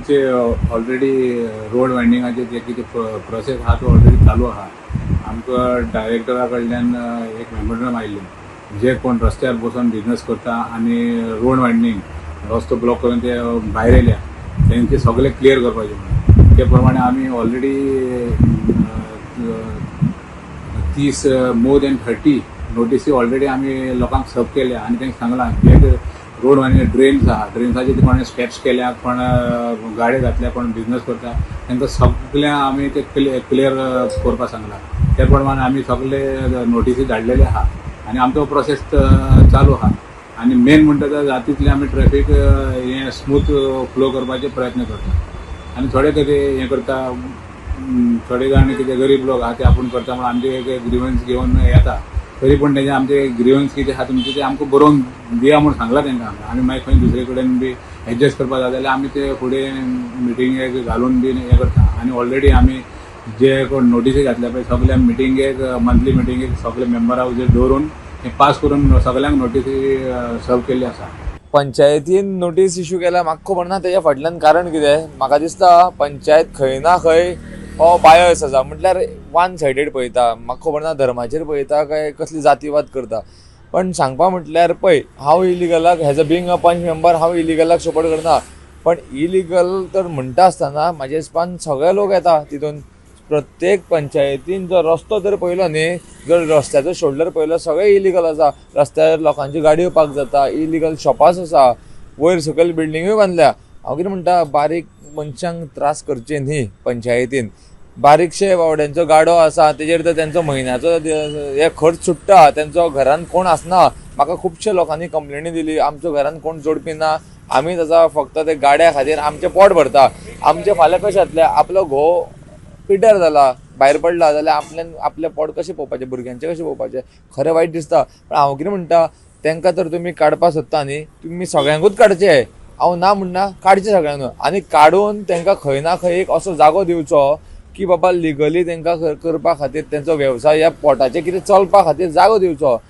आमचे already road वायंडिंगाचे जे कितें process आहा तो ऑलरेडी चालू आहा. आमकां डायरेक्टरा कडल्यान एक मेमोरंडम आयिल्लें, जे कोण रस्त्यार बसून बिजनस करता आनी रोड वायंडींग रस्तो ब्लॉक करून ते भायर येयल्या, तेंचे सगळे क्लियर करपाचे म्हणून. ते प्रमाणे आमी ऑलरेडी 30, मोर दॅन 30 नोटीसी ऑलरेडी आमी लोकांक सर्व केल्या आनी तांकां सांगलां, जे रोड आनी ड्रेन्स आहा, ड्रेन्साचे कोणें स्टेप्स केल्या, कोण गाडे घातल्या, कोण बिजनस करता, तांकां सगळ्या आमी ते क्लियर करपाक सांगलां. त्या प्रमाणे आमी सगळे नोटीसी धाडलेले आहा आनी आमचो प्रोसेस चालू आहा. आनी मेन म्हणटा ते जाता तितलें आमी ट्रॅफीक हें स्मूथ फ्लो करपाचे प्रयत्न करता. आनी थोडे कितें हें करता, थोडे जाण कितें गरीब लोक आहा, ते आपूण करता म्हणून आमचे एक ग्रिवन्स घेवन येता. तरी पूण तेजे आमचे ग्रिवन्स कितें आहा तुमचे ते आमकां बरोवन दिया म्हूण सांगलां तांकां आमी. आमी मागीर खंय दुसरे कडेन बी एडजस्ट करपा जाय जाल्यार आमी ते फुडें मिटिंगेक घालून बीन हें करता. आनी ऑलरेडी आमी जे कोण नोटिसी घातल्या पळय, सगल्या मिटिंगेक, मंथली मिटिंगेक सगळे मेंबरां हुजीर दवरून हें पास करून सगल्यांक नोटिसी सर्व केल्ली आसा. पंचायतीन नोटीस इशू केल्या, म्हाका खबर ना तेज्या फाटल्यान कारण कितें. म्हाका दिसता पंचायत खंय ना खंय हो बायस आसा, म्हटल्यार वन सायडेड पळयता. म्हाका खबर ना धर्माचेर पळयता काय कसली जातीवाद करता. पण सांगपा म्हटल्यार पळय, हांव इलिगलाक, as a being a panch member, हांव इलिगलाक सपोर्ट करना. पण इलिगल तर म्हणटा आसतना म्हाज्या हिसपान सगळे लोक येता तितून. प्रत्येक पंचायतीन जर रस्तो जर पळयलो न्ही, जर रस्त्याचो शोल्डर पळयलो, सगळे इलिगल आसा. रस्त्यार लोकांच्यो गाडयो पार्क जाता, इलिगल शॉपास आसा, वयर सकयल बिल्डिंगूय बांदल्या. हांव कितें म्हणटा, बारीक मनशांक त्रास करचे न्ही पंचायतीन. बारीकशे बावड्यांचो गाडो आसा, तेजेर तर तेंचो म्हयन्याचो हे खर्च सुट्टा. तेंचो घरान कोण आसना. म्हाका खुबशे लोकांनी कंप्लेनी दिली, आमच्या घरान कोण जोडपी ना, आमी ताचा फक्त ते गाड्या खातीर आमचें पोट भरता. आमचें फाल्यां कशें जातलें? आपलो घोव पिड्ड्यार जाला, भायर पडला जाल्यार आपल्यान आपलें पोट कशें पळोवपाचें, भुरग्यांचें कशें पळोवपाचें? खरें वायट दिसता. पण हांव कितें म्हणटा, तांकां तर तुमी काडपाक सोदता न्ही, तुमी सगळ्यांकूच काडचे. हांव ना म्हणना, काडचे सगळ्यांक आनी काडून तांकां खंय ना खंय एक असो जागो दिवचो की बाबा लिगली तांकां करपा खातीर, तेंचो वेवसाय ह्या पोटाचें कितें चलपा खातीर जागो दिवचो.